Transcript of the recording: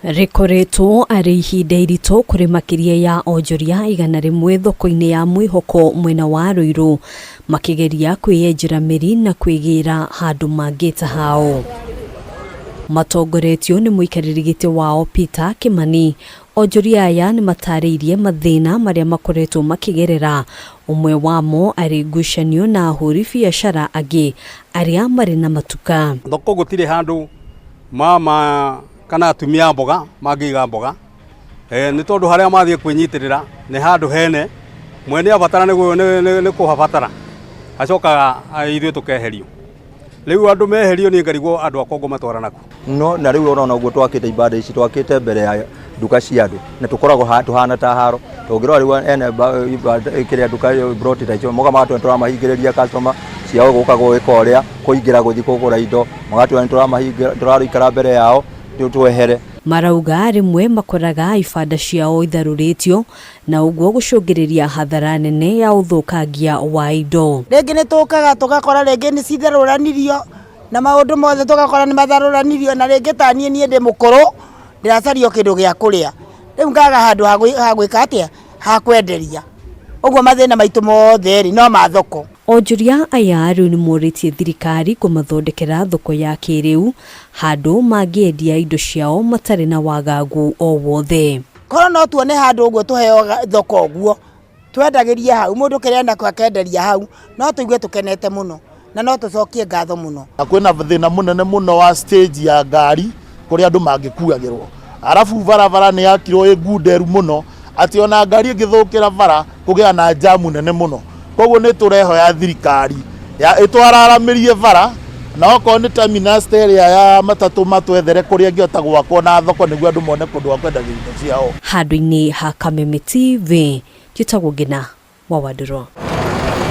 Rĩkoretwo arĩ ihinda iritũ kũrĩ makĩria ya onjoria 100 thoko-inĩ ya Mwĩhoko mwena wa Ruiru makĩgeria kwĩyenjera mĩri na kwĩgĩra handũ mangĩta hao. Matongoretio nĩ mũikarĩri gĩtĩ wao Peter Kimani, onjoria aya nĩ matarĩirie mathĩna marĩa makoretwo makĩgerera, ũmwe wamo arĩ ngucanio na ahũri biacara angĩ arĩa marĩ na matuka. Thoko gũtirĩ handũ mama kana atumia a mboga mangĩiga mboga nĩ tondũ harĩa mathiĩ kwĩnyitĩrĩra nĩ handũ hene mwene abatara nĩ kũhabatara acokaga ithuĩ tũkeherio. Rĩu andũ meherio niĩ ngarigwo andũ akwa ngũmatwara nakũ. No na rĩu ũrona ũguo twakĩte ibanda ici twakĩte mbere ya nduka cia andũ na tũkoragwo tũhana ta haro tũngĩrora rĩu ene kĩrĩa nduka plot ta icio moka magatwĩra tũramahingĩrĩria customer ciao gũka gwĩka ũrĩa kũingĩra gũthiĩ kũgũra indo magatwĩra nĩ tũraikara mbere yao twehere. Marauga rĩmwe makoraga ibanda ciao itharũrĩtio na ũguo gũcũngĩrĩria hathara nene ya ũthũkangia wa indo. Rĩngĩ nĩ tũkaga tũgakora rĩngĩ nĩ citharũranirio na maũndũ mothe tũgakora nĩ matharũranirio na rĩngĩ ta niĩ niĩ ndĩ mũkũrũ ndĩracaria o kĩndũ gĩa kũrĩa rĩu ngaga handũ ha gwĩka atĩa ha kwenderia ũguo mathĩna maitũ mothe rĩ no ma thoko. Onjoria aya rĩu nĩ morĩtie thirikari kũmathondekera thoko ya kĩrĩu handũ mangĩendia indo ciao matarĩ na wagagu o wothe. Korwo no tuone handũ ũguo tũheo thoko ũguo twendagĩrie hau mũndũ kĩrĩa enakĩo akenderia hau no tũigue tũkenete mũno na no tũcokie ngatho mũno. Na kwĩna thĩna mũnene mũno wa stage ya ngari kũrĩa andũ mangĩkuagĩrwo. Arabu barabara nĩ yakirwo ĩ ngunderu mũno atĩ ona ngari ĩngĩthũkĩra bara kũgĩa na jamu nene mũno. Koguo nĩ tũrehoya thirikari ĩtwararamĩrie bara na okorwo nĩ terminus ta ĩrĩa ya matatũ matwethere kũrĩa ĩngĩhota gwakwo na thoko nĩguo andũ mone kũndũ gwa kwendagia indo ciao. Handũ-inĩ ha Kameme TV, njĩtagwo Ngina wa Wandũrũ.